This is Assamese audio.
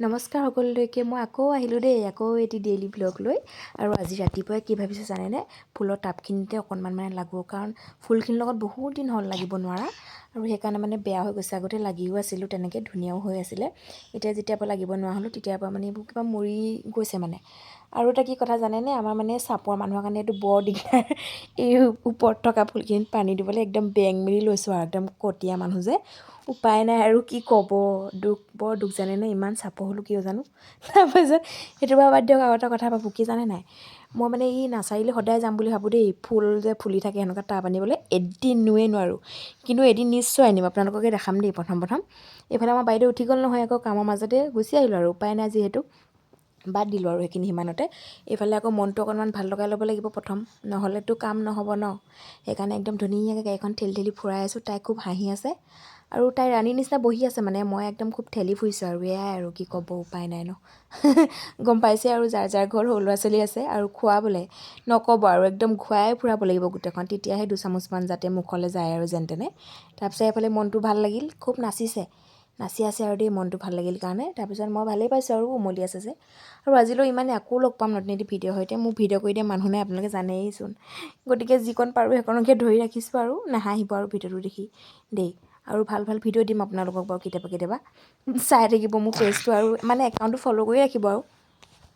নমস্কাৰ সকলোলৈকে। মই আকৌ আহিলোঁ দেই, আকৌ এটি ডেইলি ভ্লগ লৈ। আৰু আজি ৰাতিপুৱাই কি ভাবিছোঁ জানেনে? ফুলৰ টাবখিনিতে অকণমান মানে লাগোঁ, কাৰণ ফুলখিনিৰ লগত বহুত দিন হ'ল লাগিব নোৱাৰা আৰু সেইকাৰণে মানে বেয়া হৈ গৈছে। আগতে লাগিও আছিলোঁ তেনেকৈ, ধুনীয়াও হৈ আছিলে। এতিয়া যেতিয়াৰ পৰা লাগিব নোৱাৰা হ'লোঁ, তেতিয়াৰ পৰা মানে এইবোৰ কিবা মৰি গৈছে মানে। আৰু এটা কি কথা জানেনে? আমাৰ মানে চাপৰ মানুহৰ কাৰণে এইটো বৰ দিগদাৰ। এই ওপৰত থকা ফুলখিনিত পানী দিবলৈ একদম বেং মেলি লৈছোঁ আৰু একদম কটীয়া মানুহ যে, উপায় নাই আৰু কি ক'ব। দুখ, বৰ দুখ জানেনে? ইমান চাপৰ হ'লোঁ কিয় জানো। তাৰপাছত সেইটো বাৰু বাদ দিয়ক, আৰু এটা কথা ভাবোঁ কি জানে নাই? মই মানে এই নাৰ্চাৰীলৈ সদায় যাম বুলি ভাবোঁ দেই। ফুল যে ফুলি থাকে, সেনেকুৱা টাব আনিবলৈ এদিনোৱে নোৱাৰোঁ, কিন্তু এদিন নিশ্চয় আনিম, আপোনালোককে দেখাম দেই প্ৰথম প্ৰথম। এইফালে আমাৰ বাইদেউ উঠি গ'ল নহয়, আকৌ কামৰ মাজতে গুচি আহিলোঁ আৰু উপায় নাই যিহেতু, বাদ দিলোঁ আৰু সেইখিনি সিমানতে। এইফালে আকৌ মনটো অকণমান ভাল লগাই ল'ব লাগিব প্ৰথম, নহ'লেতো কাম নহ'ব ন। সেইকাৰণে একদম ধুনীয়াকৈ গাড়ীখন ঠেলি ঠেলি ফুৰাই আছোঁ। তাই খুব হাঁহি আছে আৰু তাই ৰাণীৰ নিচিনা বহি আছে, মানে মই একদম খুব ঠেলি ফুৰিছোঁ আৰু এয়াই আৰু কি ক'ব, উপায় নাই ন। গম পাইছে আৰু যাৰ যাৰ ঘৰত সৰু ল'ৰা ছোৱালী আছে আৰু খুৱাবলৈ নক'ব আৰু একদম খুৱাই ফুৰাব লাগিব গোটেইখন, তেতিয়াহে দুচামুচমান যাতে মুখলৈ যায় আৰু যেন তেনে। তাৰপিছত এইফালে মনটো ভাল লাগিল, খুব নাচিছে, নাচি আছে আৰু দেই, মনটো ভাল লাগিল কাৰণে। তাৰপিছত মই ভালেই পাইছোঁ আৰু উমলি আছে যে। আৰু আজিলৈ ইমানেই, আকৌ লগ পাম নতুন এটি ভিডিঅ'ৰ সৈতে। মোক ভিডিঅ' কৰি দিয়া মানুহ নাই, আপোনালোকে জানেইচোন। গতিকে যিকণ পাৰোঁ সেইকণকে ধৰি ৰাখিছোঁ আৰু নাহাঁহিব আৰু ভিডিঅ'টো দেখি দেই। আৰু ভাল ভাল ভিডিঅ' দিম আপোনালোকক বাৰু কেতিয়াবা কেতিয়াবা। চাই থাকিব মোৰ পেজটো আৰু মানে একাউণ্টটো ফ'ল' কৰি ৰাখিব আৰু।